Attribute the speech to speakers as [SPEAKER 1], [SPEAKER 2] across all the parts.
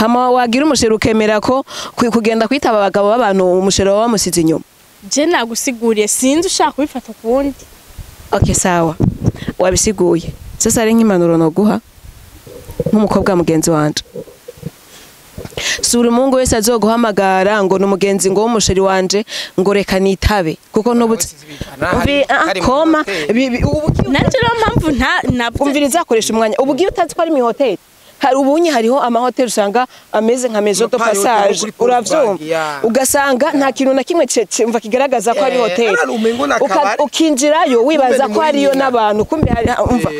[SPEAKER 1] Hama wagira umusheri ukemera ko kugenda kwitaba abagabo b'abantu, umusheri wawe wamusize inyuma.
[SPEAKER 2] Je nagusiguriye, sinzi ushaka kubifata ukundi.
[SPEAKER 1] Okay, sawa, wabisiguye. Sasa ari nk'impanuro noguha nk'umukobwa mugenzi wanje: sura umuhungu wese azoguhamagara ngo ni umugenzi, ngo w'umusheri wanje, ngo reka nitabe, kuko ntubu Umvi, koma
[SPEAKER 2] Nanje rero mpamvu nta navuze.
[SPEAKER 1] Umviriza, akoresha umwanya. Ubu ugiye utazi ko ari mu hoteli, hari ubunye hariho amahoteli usanga ameze nka maison de
[SPEAKER 3] Amapari
[SPEAKER 1] passage.
[SPEAKER 3] hoteli kuri Paul
[SPEAKER 1] Uravyumva?
[SPEAKER 3] Bank, ya.
[SPEAKER 1] Ugasanga nta kintu na kimwe mva kigaragaza ko ari hoteli.
[SPEAKER 3] Ara umengo ni akabari.
[SPEAKER 1] Ukinjirayo wibaza
[SPEAKER 3] Kumbe ni
[SPEAKER 1] ko
[SPEAKER 3] muri
[SPEAKER 1] hariyo
[SPEAKER 3] nyina.
[SPEAKER 1] n'abantu, kumbe hari umva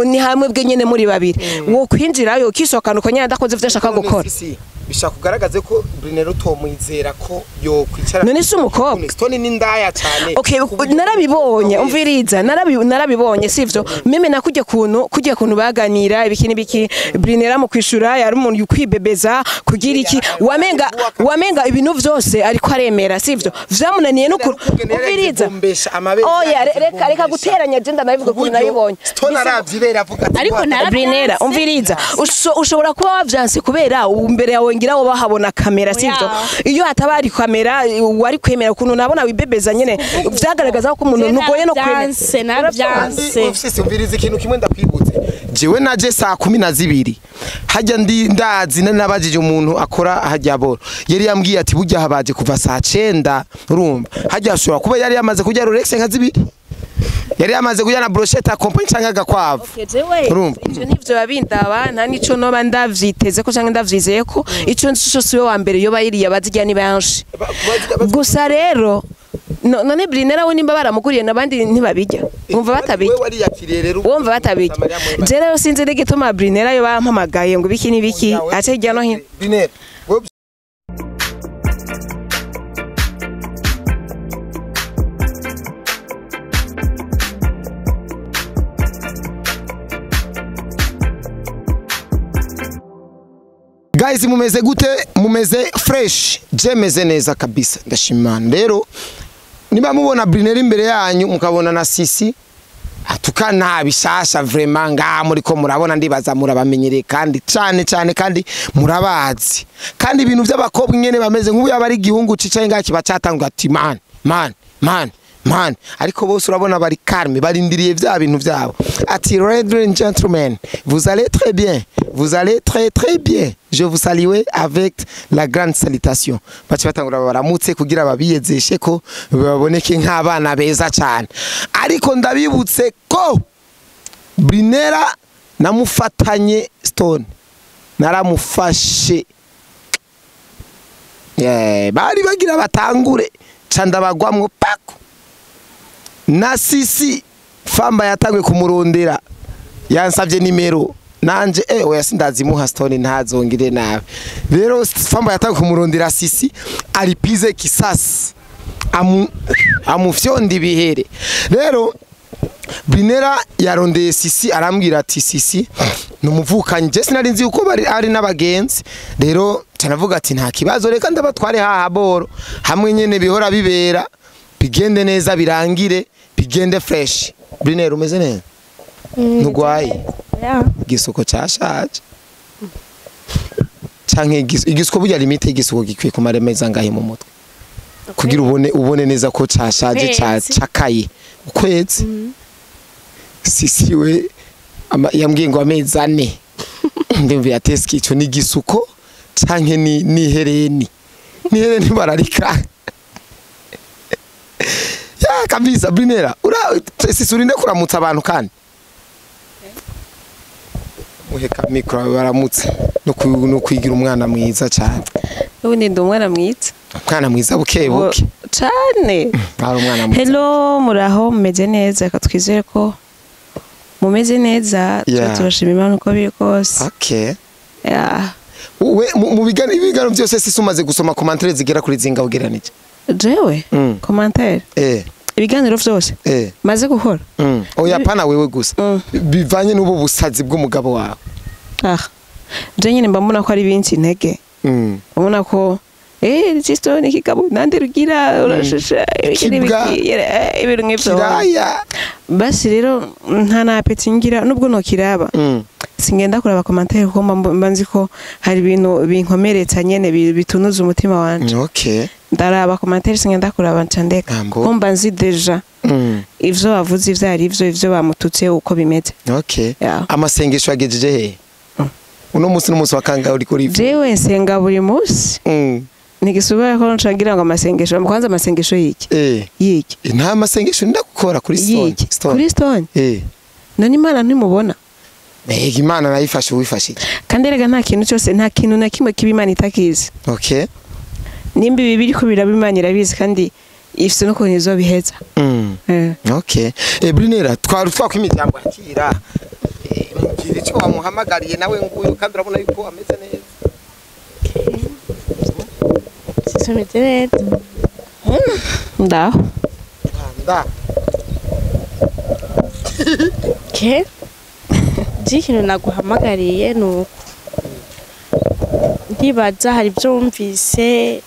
[SPEAKER 1] ni hamwe bwe nyene muri babiri. Wo kwinjirayo ukisohokana uko nyene adakoze ivyo ashaka gukora.
[SPEAKER 3] Si bishaka kugaragaze ko Brunero utomwizera ko yokwicara.
[SPEAKER 1] None si umukobwa?
[SPEAKER 3] Stone ni ndaya cyane.
[SPEAKER 1] Okay, narabibonye, umviriza, narabibonye, sivyo? Meme nakujya kuntu baganira ibiki n'ibiki, Brinera mu kwishura yari umuntu yukwibebeza kugira iki, wamenga ibintu vyose ariko aremera, sivyo? Vyamunaniye no umviriza. Oya, reka guteranya, je ndanabivuga ukuntu nabibonye.
[SPEAKER 3] Stone aravyibera avuga ati
[SPEAKER 2] Ariko
[SPEAKER 1] Brinera, umviriza, ushobora kuba wavyanse kubera ubu mbere yawe ngira wo bahabona kamera, sivyo? Iyo hataba hari kamera wari kwemera. Ukuntu nabona wibebeza nyene vyagaragaza ko umuntu ntugoye no kwemera.
[SPEAKER 2] Navyanse, navyanse.
[SPEAKER 3] Ufise, umviriza, ikintu kimwe ndakwibutse: jewe naje saa 12 hajya, ndi ndazi nabajije umuntu akora hajya boro, yari yambwiye ati burya habaje kuva saa 9. Urumva hajya ashobora kuba yari yamaze kurya Rolex nka zibiri, yari yamaze kurya na brochette accompagne canke agakwavu.
[SPEAKER 1] Okay, jewe
[SPEAKER 3] Urumva?
[SPEAKER 1] ivyo ntivyo babindaba, nta nico noba ndavyiteze ko canke ndavyizeye ko ico nzi cose siwe wa mbere yoba yiriye, abazirya ni benshi. Gusa rero none Brinera we nimba baramuguriye n'abandi ntibabijya, wumva batabijya?
[SPEAKER 3] Wewe wariyakiriye rero.
[SPEAKER 1] Wumva batabijya? Je rero sinzi n'igituma Brinera yo bampamagaye ngo ibiki n'ibiki, ace hirya no hino.
[SPEAKER 3] Brinera, wewe guys, mumeze gute? Mumeze fresh? Je meze neza kabisa, ndashimana. Rero niba mubona Brinera imbere yanyu, mukabona na Sisi, atuka nta bishasha vraiment ngaha muriko murabona, ndibaza murabamenyereye kandi cane cane, kandi murabazi. Kandi ibintu by'abakobwa nyene bameze nk'ubu, yaba ari igihungu cicaye ngaha kiba catangwa ati man, man, man, man, ariko bose urabona bari calme, barindiriye vya bintu vyabo. Ati ladies and gentlemen, vous allez très bien, vous allez très très bien, je vous salue avec la grande salutation. Bace batangura baramutse kugira babiyezeshe ko baboneke nk'abana beza cyane. Ariko ndabibutse ko Brinera namufatanye Stone, naramufashe. Yeah, bari bagira batangure ca ndabagwamwo pako. Na Sisi famba yatangwe kumurondera, yansavye nimero nanje oya, sindazimuha Stone, ntazongire nabi. Rero famba yatangwe kumurondera Sisi alipize kisasi, amufyonda ibihere. Rero Brinera yarondeye Sisi, arambwira ati Sisi numuvukanyi, je sinari nzi uko bari ari n'abagenzi. Rero canavuga ati nta kibazo, reka ndabatware haha boro hamwe nyene bihora bibera, bigende neza, birangire, bigende fresh. Brinera, umeze neza? Ntugwaye?
[SPEAKER 2] Ya.
[SPEAKER 3] Igisuko cyashaje canke igisuko burya limite igisuko gikwiye kumara amezi angahe mu mutwe kugira ubone neza ko cashaje?
[SPEAKER 2] Ukwezi.
[SPEAKER 3] Cakaye ukwezi. Sisi we yambwiye ngo amezi 4. Ndumva ateski ico ni igisuko canke ni hereni bararika ya kabisa. Brinera, ura Sisi, urinde kuramutsa abantu kandi muheka micro, baramutse no kwigira umwana mwiza cyane.
[SPEAKER 1] Ubundi ndi umwana mwiza.
[SPEAKER 3] Umwana mwiza buke buke.
[SPEAKER 1] Cane.
[SPEAKER 3] Ari umwana mwiza.
[SPEAKER 1] Hello, muraho, mumeze neza? Reka twizere ko mumeze neza. Turashima Imana uko biri kose.
[SPEAKER 3] Okay.
[SPEAKER 1] Yeah.
[SPEAKER 3] We mu ibiganiro byose Sisi, umaze gusoma commentaire zigera kuri zinga ugeranije?
[SPEAKER 1] Jewe commentaire?
[SPEAKER 3] Eh.
[SPEAKER 1] Ibiganiro vyose maze gukora?
[SPEAKER 3] Oya, pana wewe gusa. Bivanye n'ubu busazi bw'umugabo wawe.
[SPEAKER 1] Ah, je nyine mba mbona ko ari binshi intege. Ubona ko Stone kigabo nande rugira urashasha
[SPEAKER 3] Kibwa.
[SPEAKER 1] Ibintu nk'ivyo.
[SPEAKER 3] Kiraya.
[SPEAKER 1] Basi rero nta na appétit ngira nubwo nokiraba. Singenda kuraba commentaire kuko mba nzi ko hari ibintu binkomeretsa nyene bitunuza umutima wanje. Ndaraba commentaire, singenda kuraba, nca ndeka.
[SPEAKER 3] Ambo.
[SPEAKER 1] Kuko mba nzi déjà ivyo bavuze ivyo ari ivyo, ivyo bamututse uko bimeze. Yeah.
[SPEAKER 3] Amasengesho yagejeje he? Uno munsi n'umunsi wa kangahe uri kuri?
[SPEAKER 1] Jewe nsenga buri munsi. Ntigisubira ko nca ngira ngo amasengesho, kwanza amasengesho yiki? Yiki?
[SPEAKER 3] Nta masengesho ndakukora kuri Stone.
[SPEAKER 1] Yiki?
[SPEAKER 3] Stone.
[SPEAKER 1] Kuri Stone? None Imana ntimubona?
[SPEAKER 3] Imana nayifashe, wifashe iki?
[SPEAKER 1] Kandi erega nta kintu cyose, nta kintu na kimwe kiba Imana itakizi. Nimba ibi biriko biraba, Imana irabizi kandi ifise n'ukuntu izobiheza.
[SPEAKER 3] Okay. Brinera, twari twakwimiryango akira. Mubwira icyo wamuhamagariye nawe nguyu, kandi urabona yuko ameze neza.
[SPEAKER 2] Tumeze neza.
[SPEAKER 1] Ndaho.
[SPEAKER 3] Nda.
[SPEAKER 2] Ke je ikintu naguhamagariye ni uko ndibaza hari ibyo wumvise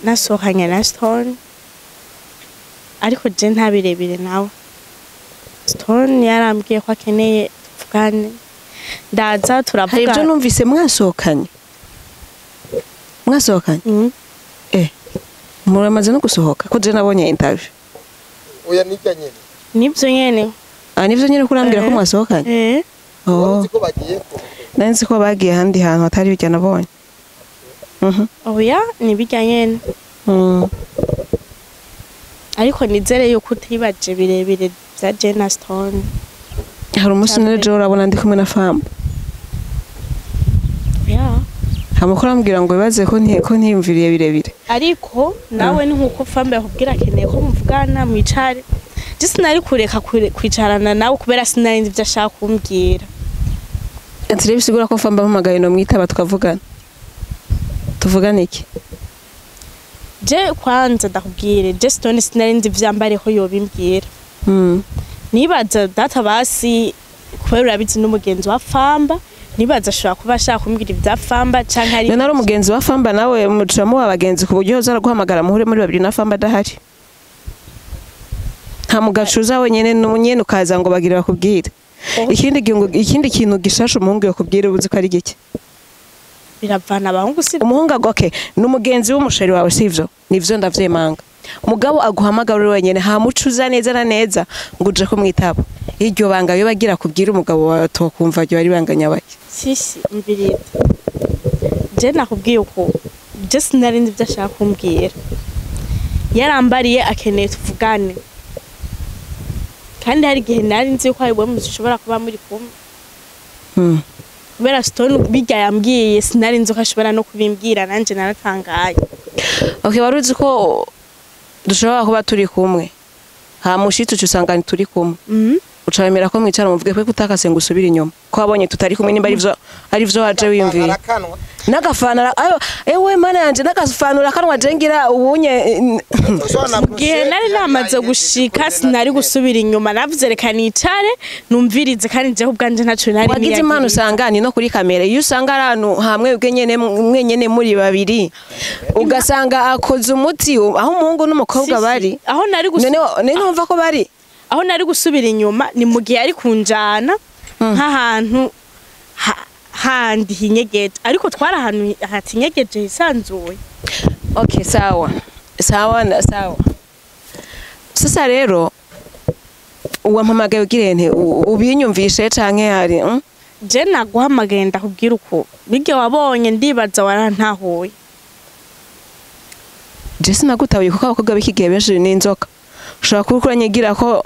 [SPEAKER 2] nasohokanye na Stone, ariko je nta birebire nawe. Stone yarambwiye ko akeneye tuvugane, ndaza
[SPEAKER 1] Hari
[SPEAKER 2] turavuga.
[SPEAKER 1] ibyo numvise mwasohokanye, mwasohokanye? Muramaze no gusohoka, ko je nabonye interview.
[SPEAKER 3] Oya, nijya nyene.
[SPEAKER 2] Nibyo nyene.
[SPEAKER 1] Ah, nivyo nyene kurambwira ko mwasohokanye?
[SPEAKER 2] Eh.
[SPEAKER 1] Oh.
[SPEAKER 3] Uzi ko bagiye ko.
[SPEAKER 1] Nari nzi ko bagiye ahandi hantu hatari bijya nabonye.
[SPEAKER 2] Oya, nibijya nyene. Ariko nizere yuko utibaje birebire bya je na Stone.
[SPEAKER 1] Hari umunsi
[SPEAKER 2] Cyane.
[SPEAKER 1] n'ejo urabona ndi kumwe na Famba.
[SPEAKER 2] Ya.
[SPEAKER 1] Hama ko urambwira ngo wibaze ko ko ntiyumviriye birebire.
[SPEAKER 2] Ariko nawe ni nkuko Famba yakubwira akeneye ko muvugana mwicare, je sinari kureka kwicarana nawe kubera sinari nzi ibyo ashaka kumbwira.
[SPEAKER 1] Ati rero bisigura ko Famba ampamagaye no mwitaba tukavugana. Tuvugana iki?
[SPEAKER 2] Je kwanza ndakubwire, je Stone sinari nzi ivyambariho yobimbwira. Nibaza data basi kubera urabizi n'umugenzi wa Famba, nibaza ashobora kuba ashaka kumbwira ibya Famba canke ari
[SPEAKER 1] None ari umugenzi wa Famba, nawe muca muba abagenzi ku buryo yoza araguhamagara muhure muri babiri na Famba adahari? Nta mugacuza wenyene n'umunyene ukaza ngo bagire bakubwire.
[SPEAKER 2] Oh.
[SPEAKER 1] Ikindi kintu gishasha umuhungu yakubwira, ubuzi ko ari gike?
[SPEAKER 2] Biravana, abahungu si
[SPEAKER 1] Umuhungu okay, ni umugenzi w'umusheri wawe, sivyo? Nivyo, ndavyemanga. Mugabo aguhamagara uri wenyene, hamucuza neza na neza ngo uje kumwitaba, iryo banga yo bagira kubwira umugabo wawe tokumva ryo ari banga nyabaki?
[SPEAKER 2] Sisi, mbirita, je nakubwiye uko je sinari nzi ibyo ashaka kumbwira. Yarambariye akeneye tuvugane, kandi hari igihe nari nzi yuko hari bwo mushobora kuba muri kumwe. Kubera Stone bijya yambwiye sinari nzi ko ashobora no kubimbwira, nanje naratangaye.
[SPEAKER 1] Okay, wari uzi ko dushobora kuba turi kumwe, hamushitse uca usanga ntituri kumwe? Uca wemera ko mwicara muvuge kwe kutakase ngo usubire inyuma ko wabonye tutari kumwe, nimba arivyo arivyo waje wiyumviye?
[SPEAKER 3] Arakanwa.
[SPEAKER 1] N'agafana ayo, ewe mana yanje, n'agafana urakanwa. Je ngira ubunye.
[SPEAKER 2] Gihe nari namaze gushika sinari gusubira inyuma, navuze reka nicare numvirize, kandi jewe ubwanje ntaco nari
[SPEAKER 1] Wagize impano usanga ni no kuri kamera. Iyo usanga ari ahantu hamwe ubwe nyene mwenyene muri babiri, ugasanga akoze umuti aho umuhungu n'umukobwa
[SPEAKER 2] Si, si.
[SPEAKER 1] bari.
[SPEAKER 2] Aho nari
[SPEAKER 1] None none numva ko bari
[SPEAKER 2] aho nari gusubira inyuma ni mu gihe ari kunjana nk'ahantu handi hinyegeje, ariko twari ahantu hatinyegeje hisanzuye.
[SPEAKER 1] Okay, sawa sawa na sawa. Sasa rero uwampamagaye ugire nte ubinyumvishe canke hari?
[SPEAKER 2] Je naguhamagaye ndakubwira uko bijya wabonye, ndibaza warantahuye.
[SPEAKER 1] Je sinagutahuye kuko abakobwa b'iki gihe benshi ni inzoka. Ushobora kuba uranyigira ko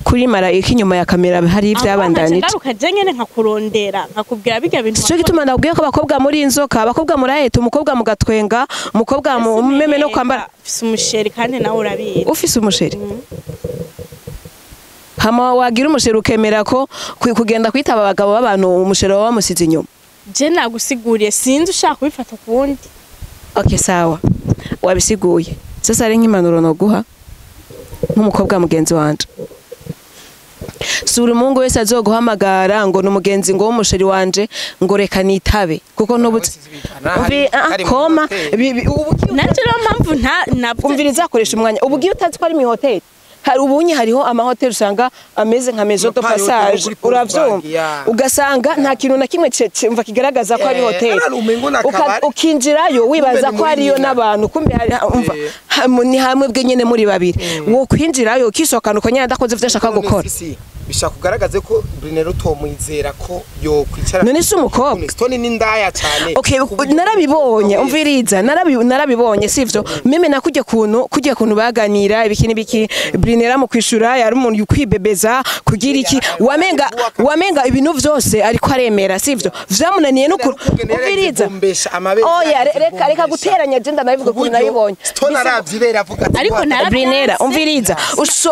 [SPEAKER 1] kuri marayika inyuma ya kamera hari ibyabandanije.
[SPEAKER 2] Ngaruka je nyene nkakurondera nkakubwira bijya bintu.
[SPEAKER 1] Sico gituma ndabwiye ko abakobwa muri inzoka, abakobwa muraheta umukobwa mugatwenga, umukobwa mu meme no kwambara.
[SPEAKER 2] Ufise umusheri kandi nawe urabizi.
[SPEAKER 1] Ufise umusheri, hama wagira umusheri ukemera ko kugenda kwitaba abagabo b'abantu, umusheri wawe wamusize inyuma?
[SPEAKER 2] Je nagusiguriye, sinzi ushaka kubifata ukundi.
[SPEAKER 1] Okay, sawa, wabisiguye. Sasa ari nk'impanuro noguha nk'umukobwa mugenzi wanje. Si buri muhungu wese azoguhamagara ngo ni umugenzi ngo w'umusheri wanje ngo reka nitabe, kuko ntubutse koma
[SPEAKER 2] Nanje rero mpamvu nta navuze
[SPEAKER 1] umviriza akoresha umwanya ubu ugiye utazi ko ari mu hoteli. Hari ubunye hariho amahoteli usanga ameze nka maison de passage, uravyumva, ugasanga nta kintu na kimwe mva kigaragaza ko ari hoteli, ukinjirayo wibaza ko hariyo n'abantu, kumbe umva ni hamwe bwe nyene muri babiri, wo kwinjirayo ukisohokana uko nyene adakoze ivyo ashaka gukora.
[SPEAKER 3] Bishaka kugaragaze ko Brunero tomwizera ko yo kwicara.
[SPEAKER 1] None si umukobwa
[SPEAKER 3] Stone ni ndaya cyane.
[SPEAKER 1] Okay, narabibonye, umviriza, narabibonye sivyo. Meme nakujya kuntu baganira ibiki n'ibiki, Brunero mu kwishura yari umuntu kwibebeza kugira iki, wamenga ibintu vyose ariko aremera sivyo. Vyamunaniye no umviriza. Oya, reka guteranya je ndanabivuga kuntu nabibonye.
[SPEAKER 3] Stone aravyibera avuga ati
[SPEAKER 2] ariko
[SPEAKER 1] Brunero umviriza,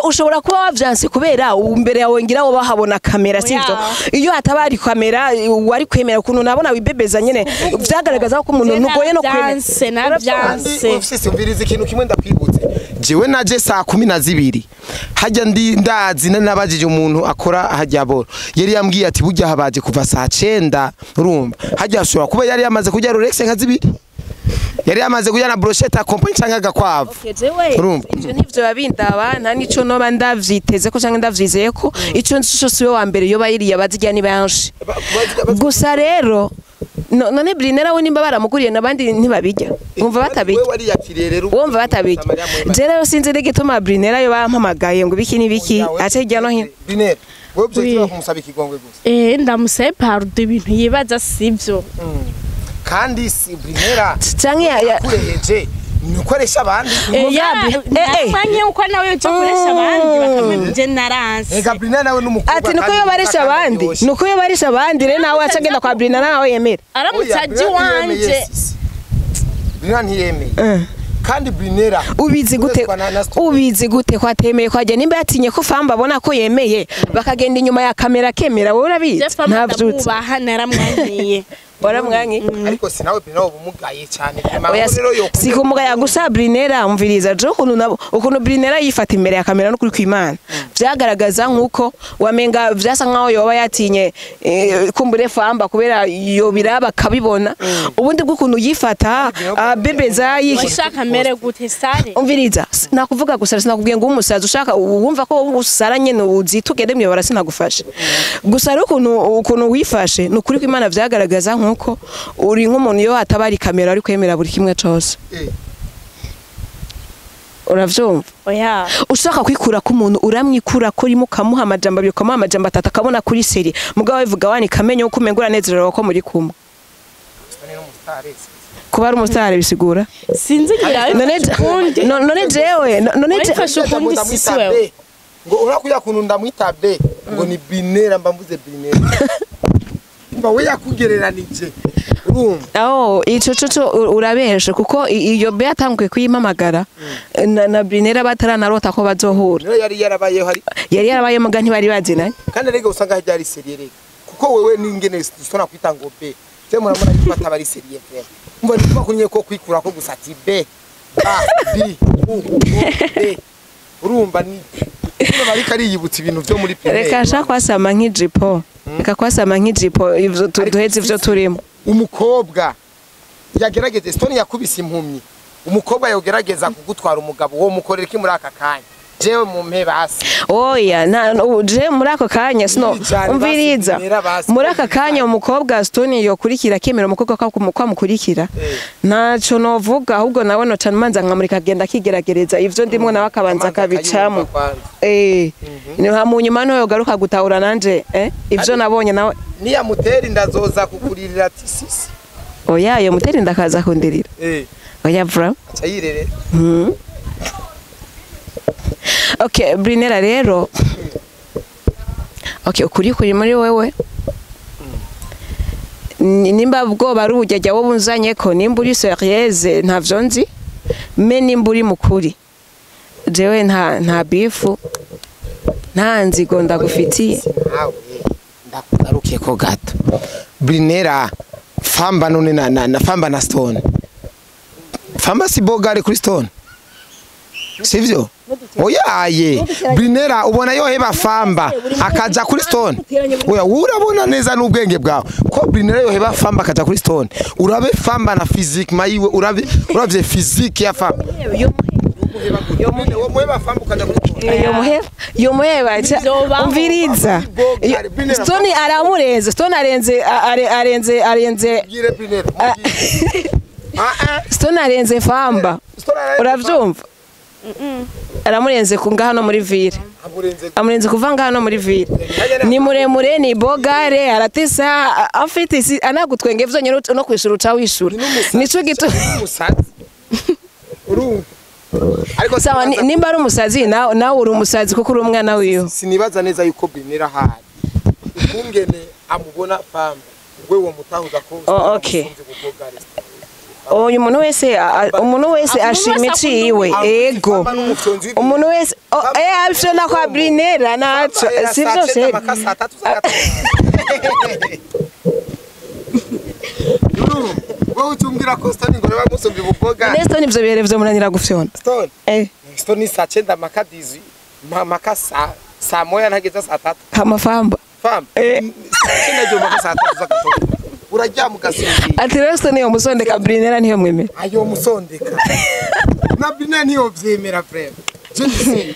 [SPEAKER 1] ushobora kuba wavyanse kubera imbere yawe ngira wo bahabona kamera sivyo. Iyo hatabari kamera wari kwemera ukuntu nabona wibebeza nyene vyagaragaza ko umuntu nugoye no kwemera.
[SPEAKER 2] Navyanse
[SPEAKER 3] ufise umviriza ikintu kimwe ndakwibutse. Jewe naje saa 12 hajya ndi ndazi nabajije umuntu akora hajya boro, yari yambwiye ati burya habaje kuva saa 9, urumva hajya ashobora kuba yari yamaze kurya Rolex nka zibiri, yari yamaze kurya na brochette accompagne cyangwa agakwavu.
[SPEAKER 1] Okay, jewe ivyo nivyo babindaba nta nico noba ndavyiteze ko cyangwa ndavyizeye ko ico nzi cyo siwe wa mbere yo bayiriya bazirya ni benshi. Gusa rero none Brunero we nimba baramuguriye nabandi ntibabijya, umva batabijya, wumva batabijya. Je rero sinzi n'igituma Brunero yo bampamagaye ngo biki nibiki ace hirya no hino.
[SPEAKER 3] Brunero wewe byo kumusaba ikigongwe gusa.
[SPEAKER 2] Ndamusabe pardon ibintu yibaza sivyo.
[SPEAKER 3] Kandi si Brunero
[SPEAKER 1] canke
[SPEAKER 3] yakureheje nukoresha abandi
[SPEAKER 2] mwanye uko nawe ukoresha abandi bakamwe naranse.
[SPEAKER 3] Ega Brunero nawe n'umukobwa
[SPEAKER 1] ati nuko yo barisha abandi, nuko yo barisha abandi rero nawe acagenda kwa Brunero nawe yemera
[SPEAKER 2] aramutse aje wanje.
[SPEAKER 3] Brunero ntiyemeye. Kandi Brunero
[SPEAKER 1] ubizi gute ko atemeye ko ajya nimba yatinye ko famba abona ko yemeye bakagenda inyuma ya kamera kemera, wowe urabizi
[SPEAKER 2] ntavyutse naramwanyiye
[SPEAKER 1] waramwanyi.
[SPEAKER 3] Ariko si nawe Brunero ubumugaye cyane rero yo
[SPEAKER 1] si kumugaya gusa Brunero umviriza jo ukuntu nabo ukuntu Brunero yifata imbere ya kamera no kuri kwimana vyagaragaza nkuko wamenga vyasa nkaho yoba yatinye kumbure famba kubera yo biraba kabibona ubundi bw'ukuntu yifata bebeza
[SPEAKER 2] yishaka mere gute sare.
[SPEAKER 1] Umviriza nakuvuga gusa sinakubwiye ngo umusaza ushaka wumva ko usara nyene uzitugende mwibara sinagufashe gusa rero ukuntu wifashe nukuri kwimana vyagaragaza nkuko uri nk'umuntu yo atabari kamera ari kwemera buri kimwe cyose. Uravyumva?
[SPEAKER 2] Oya.
[SPEAKER 1] Ushaka kwikura ko umuntu uramwikura ko urimo ukamuha amajambo abiri ukamuha amajambo atatu akabona kuri seri mugabo bivuga wani kamenye uko umengura nezerero ko muri kumwe. Kuba ari umusitari bisigura?
[SPEAKER 2] Sinzi ngira
[SPEAKER 1] none jewe none
[SPEAKER 2] wifashe ukundi sisi wewe.
[SPEAKER 3] Ngo urakuya kuntu ndamwita B ngo ni Brunero mba mvuze Brunero. Mba we yakugereranije urumva.
[SPEAKER 1] Oh, ico cyo urabeshe kuko iyo be yatanguye kuyimpamagara na Brunero bataranarota ko bazohura.
[SPEAKER 3] Yari yarabayeho hari.
[SPEAKER 1] Yari yarabaye muga ntibari bazinanye.
[SPEAKER 3] Kandi rega usanga hajya ari serie rega. Kuko wewe ningene sona kwita ngo B. Je muramura yifata bari serie vraiment. Umva nikuba kunye ko kwikura ko gusa ati B A B U B. Urumva ni bariko ariyibutsa ibintu byo muri primaire.
[SPEAKER 1] Reka ashaka kwasama nk'ijipo. Reka kwasama nk'ijipo ivyo duheze ivyo turimo.
[SPEAKER 3] Umukobwa yagerageze Stone yakubise impumyi. Umukobwa yogerageza kugutwara umugabo wo mukorera iki muri aka kanya? Jewe mu mpe basi.
[SPEAKER 1] Oya, na je muri ako kanya sino umviriza. Muri aka kanya umukobwa Stone yokurikira kemera umukobwa kwa mukurikira. Ntaco novuga ahubwo nawe no cyane manza nkamurika agenda kigeragereza ivyo ndimwe nawe akabanza akabicamo. Ni ha mu nyuma no yogaruka gutahura nanje ivyo nabonye nawe
[SPEAKER 3] niya muteri ndazoza kukuririra ati sisi.
[SPEAKER 1] Oya, yo muteri ndakaza kundirira. Oya bro.
[SPEAKER 3] Acayirere.
[SPEAKER 1] Okay, Brunero rero. Okay, ukuri kuri muri wewe. Nimba bwoba ari ubujyajya wo bunzanye ko nimba uri sérieuse ntavyo nzi. Me nimba uri mukuri. Jewe nta bifu. Nta nzigo ndagufitiye.
[SPEAKER 3] Ndakugarukiye ko gato. Brunero famba none na famba na Stone. Famba si bogare kuri Stone. Sivyo? Oyaye Brinera ubona yoheba Famba akaja kuri Stone. Oya urabona neza n'ubwenge bwawe ko Brinera yoheba Famba akaja kuri Stone. Urabe Famba na physique mayiwe, urabe uravye physique ya Famba. Yomuheba Famba ukaja kuri Stone.
[SPEAKER 1] Yomuheba umviriza. Stone aramurenze, Stone arenze arenze arenze. Stone arenze Famba. Uravyumva? Aramurenze kunga hano muri ville. Amurenze kuva ngaha no muri ville. Ni muremure, ni bogare, aratisa, afite anagutwenge vyonyene no kwishura uca wishura. Nico gito
[SPEAKER 3] ariko
[SPEAKER 1] sawa nimba ari umusazi nawe uri umusazi kuko uri umwana wiyo.
[SPEAKER 3] Sinibaza neza yuko Brinera ahari. Ukungene amubona Famba wewe mutahuza ko.
[SPEAKER 1] Okay. Oyu umuntu wese ashima iciwe ego. Umuntu wese abyo na kwa Brinera naco sivyo se.
[SPEAKER 3] Wowe utumbwira ko Stone ngo bamusumvye ububoga.
[SPEAKER 1] Ne Stone ivyo bihere vyo munanira gufyona.
[SPEAKER 3] Stone. Stone ni saa 9 maka 18 maka saa 1 ntageza saa 3.
[SPEAKER 1] Kama Famba.
[SPEAKER 3] Famba. Saa 9 maka saa 3 z'agatondo. Urajya mugasinzira.
[SPEAKER 1] Ati rero Stone yo musondeka Brinera niyo mwemera.
[SPEAKER 3] Ayo musondeka. Na Brinera niyo vyemera frère. Je ndise.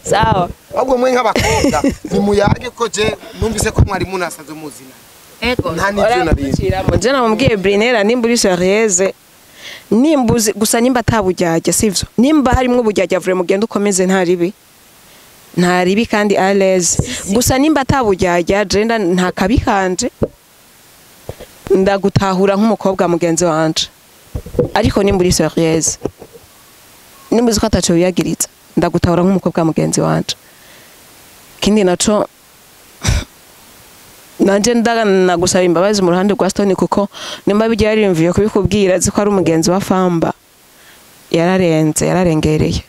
[SPEAKER 1] Sawa.
[SPEAKER 3] Ahubwo mwe nk'abakobwa ni muyage ko je numvise ko mwari munasaze muzina.
[SPEAKER 1] Ego. Je namubwiye Brinera nimba uri sérieuse nimbuzi gusa nimba atabujyajya sivyo. Nimba harimo ubujyajya vure mugende ukomeze nta ribi. Nta ribi kandi à l'aise. Gusa nimba atabujyajya je nta kabikanje. Ndagutahura nk'umukobwa mugenzi wanje. Ariko nimba uri sérieuse nimba uzi ko ataco wiyagiritsa ndagutahura nk'umukobwa mugenzi wanje. Kindi naco nanje ndagusaba imbabazi mu ruhande rwa Stone kuko nimba bijya yarimviye kubikubwira azi ko ari umugenzi wa Famba yararenze yararengereye.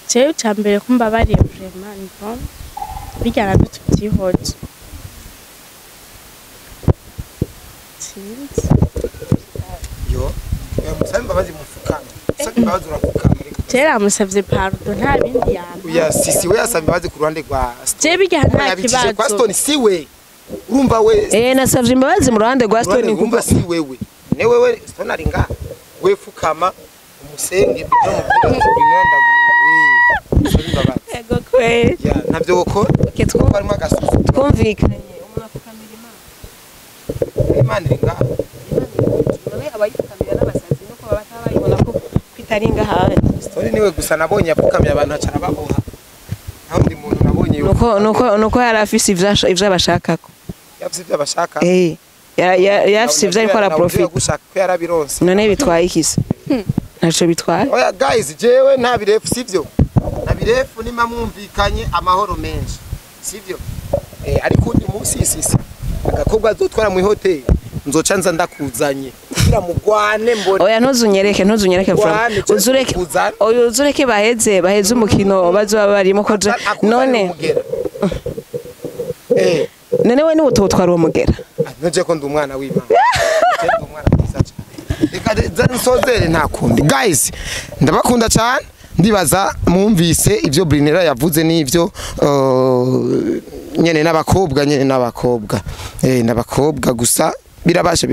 [SPEAKER 2] Jewe cambere kumbabariye vraiment ni bon. Bijya nabyo tubyihoze.
[SPEAKER 3] Yo, musabe imbabazi mufukame. Musabe imbabazi urafukama.
[SPEAKER 2] Jera musavye pardon nta bindi yamba.
[SPEAKER 3] Oya sisi we yasabye imbabazi ku ruhande rwa Stone.
[SPEAKER 2] Je bijya nta kibazo.
[SPEAKER 3] Kwa Stone si we. Urumva we.
[SPEAKER 1] Nasavye imbabazi mu ruhande rwa Stone
[SPEAKER 3] urumva si wewe. Ne wewe Stone ari nga. We fukama umusenge byo
[SPEAKER 1] Ego kwe.
[SPEAKER 3] Ya navyo uko
[SPEAKER 1] twumva
[SPEAKER 3] arimo agasusu.
[SPEAKER 1] Twumvikanye umuntu afukamira Imana.
[SPEAKER 3] Imana iri ngaha.
[SPEAKER 1] None abayifukamira n'abasazi nuko baba batabayibona ko kwitari ngaha.
[SPEAKER 3] Stone niwe gusa nabonye apfukamye abantu acara baboha. Nta wundi muntu nabonye
[SPEAKER 1] nuko yari afise ivyo abashakako.
[SPEAKER 3] Yafise ivyo abashaka?
[SPEAKER 1] Yafise ivyo ariko araprofita.
[SPEAKER 3] Gushaka ko yarabironse.
[SPEAKER 1] None bitwaye ikise? Ntaco bitwaye.
[SPEAKER 3] Oya guys jewe nta birefu sivyo? Na birefu nima mwumvikanye amahoro menshi. Sivyo? Ariko undi munsi sisi agakobwa azotwara mu hotel nzoca nza ndakuzanye kugira mugwane mbone.
[SPEAKER 1] Oya ntuzunyereke from. Uzureke oya uzureke baheze umukino bazoba barimo ko none none we ni utotwara uwo mugera.
[SPEAKER 3] Nje ko ndi umwana w'Imana. Nje ndi umwana mwiza cyane. Reka nsozere nta kundi. Guys ndabakunda cyane. Ndibaza mwumvise ivyo Brinera yavuze n'ivyo nyene n'abakobwa n'abakobwa gusa birabasha.